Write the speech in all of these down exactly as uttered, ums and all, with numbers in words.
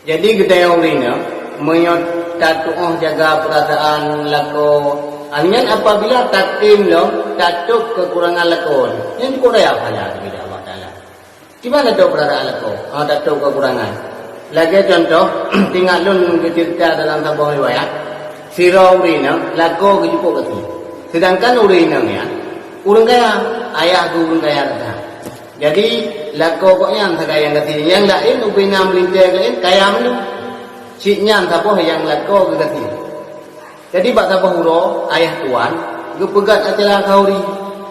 Jadi geutanyoe ureueng inong, meunyoe tatuoh jaga peurasaan lakoe, nyan apabila tatem lom tatôb keukurangan lakoe, nyan cukôp raya pahala teubiet Allah Taala. Kiban tatôb peurasaan lakoe, ha, tatôb keukurangan. Lagèe contoh, teuingat lôn geuceurita dalam saboh riwayat, sidroe ureueng inong lakoe geuh cukôp gasien. Seudangkan ureueng inong nyan ureueng kaya, ayah geuh ureueng kaya gata. Jadi, lakoe gobnyan sagai nyang gasien, nyang laén ubena meulintèe laén kaya mandum. Cit nyan saboh nyang lakoe geuh gasien. Jadi, bak saboh uroe, ayah tuan geupeugöt acara khauri.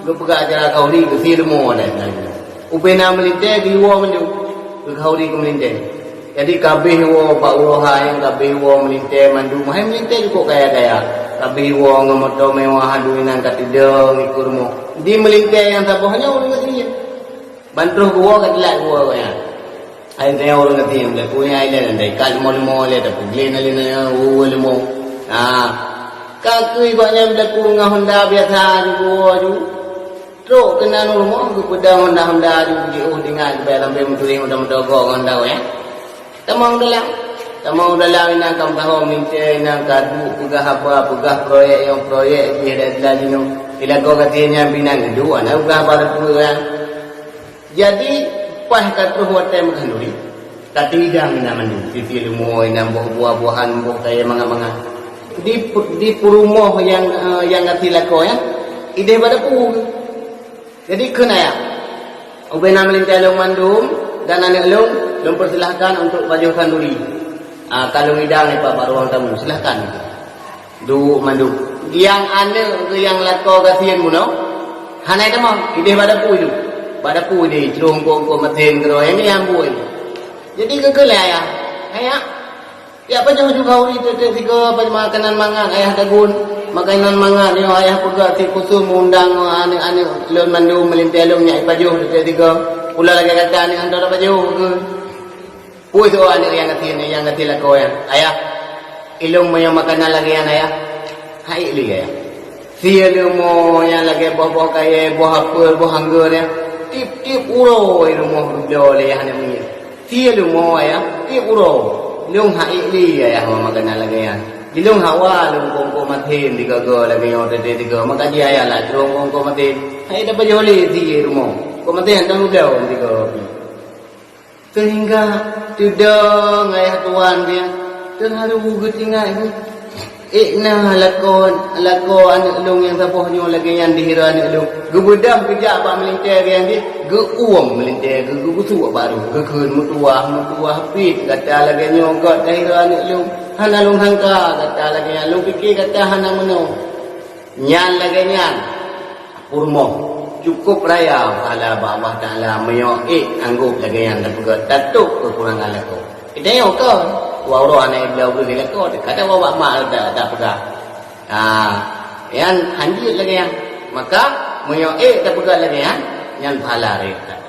Geupeugöt acara khauri geusie leumo dan laén. Ubena meulintèe geuwoe mandum, geukhauri keu meulintèe. Jadi, ka abéh woe bak uroe hai, ka abéh woe meulintèe mandum, hai meulintèe cukôp kaya-kaya. Ka abéh woe ngon moto mewah, aduh inan ka teudong dikeue rumoh. Di meulintèe nyang saboh nyoe ureueng gasien. Ban troh geuwoe ka teulat geuwoe gobnyan. Hai tanyoe ureueng gasien, meulakèe hai lé, andai ka leumo-leumo lé, tapeugleh na lé na, uh, leumo. Nah, ka keu gobnyan meulakèe ngon honda biasa ju geuwoe ju. Trok keunan u rumoh, geupeudong honda-honda ju, jiôh, teuingat geubai sampoe meutuléh moto-moto gok ngon honda gobnyan. Tamong dalam. Tamong dalam inan ka meusaho meulintèe, inan ka duek peugah haba, peugah proyek nyang proyek jih dan sila jinoe. Di lakoe gasien nyan pih inan geuduek, na peugah haba teupeu nyan. Jadi, paih ka troh watèe meukhanduri, ka teuhidang inan mandum, sisi leumo, inan boh buah-buahan, boh kayèe mangat-mangat. Di, di peurumoh nyang, eh, nyang gasien lakoe nyan, idéh bak dapu. Jadi kheun ayah, "Ubena meulintèe lôn mandum dan aneuk lôn, lôn peusilahkan untuk pajoh khanduri. Ah, ka lôn idang nibak bak ruang tamu, silahkan." Duek mandum. Nyang aneuk geuh nyang lakoe gasien bunoe, hana itamong, idéh bak dapu ju. Bak dapu idéh, clôh eungkôt-eungkôt maté keudroe, nyan nyang buet. Jadi geukheun lé ayah, "Ayah, jak pajoh ju khauri tiep-tiep sigoe, makanan mangat ayah tagun. Makanan mangat nyoe ayah peugah tiep khusos meuundang aneuk-aneuk lôn mandum meulintèe lôn nyak ipajoh tiep-tiep sigoe. Pula lagèe gata aneuk hana tapajoh," geukheun. Peue soe aneuk nyang gasien, nyang gasien lakoe nyan, "Ayah, ilôn meunyoe makanan lagèe nyan, Ayah, han ék lé, Ayah. Sie leumo nyang lagèe boh-boh kayèe, boh apel, boh anggô nyan, tiep-tiep uroe i rumoh geubloe lé Ayah aneuk miet. Sie leumo, Ayah, tiep uroe. Lôn han ék lé, Ayah, makanan lagèe nyan. Di lôn hawa lôn eungkôt-eungkôt maté sigoe-goe lagèe nyoe teuntèe sigoe. Maka jih Ayah lôn eungkôt-eungkôt maté. Han ék tapajoh lé sie i rumoh. Eungkôt maté han lôn bloe sigoe pih." Seuhingga teudong ayah tuan nyan teuharu geutinggai geuh. Ék na lakoe, lakoe aneuk lôn nyang saboh nyoe lagèe nyan dihira aneuk lôn. Geubeudôh geujak bak meulintèe geuh nyan jih, geuuem meulintèe geuh, geubeusuek bak rueh, geukheun, "Meutuwah, meutuwah, pih gata lagèe nyoe göt tahira aneuk lôn. Hana lôn sangka gata lagèe nyan, lôn pike gata hana meunoe." Nyan lagèe nyan, peurumoh, cukôp raya pahala bak Allah Taala meunyoe ék anggôp lagèe nyan tapeugah tatôb keukurangan lakoe. Geutanyoe kon, wak uroe hana ibloe beuh lé lakoe, teuka tawoe bak mak ta-, tapeugah. Ha, nyan hanjeuet lagèe nyan. Maka, meunyoe ék tapeugah lagèe nyan, nyan pahala raya that.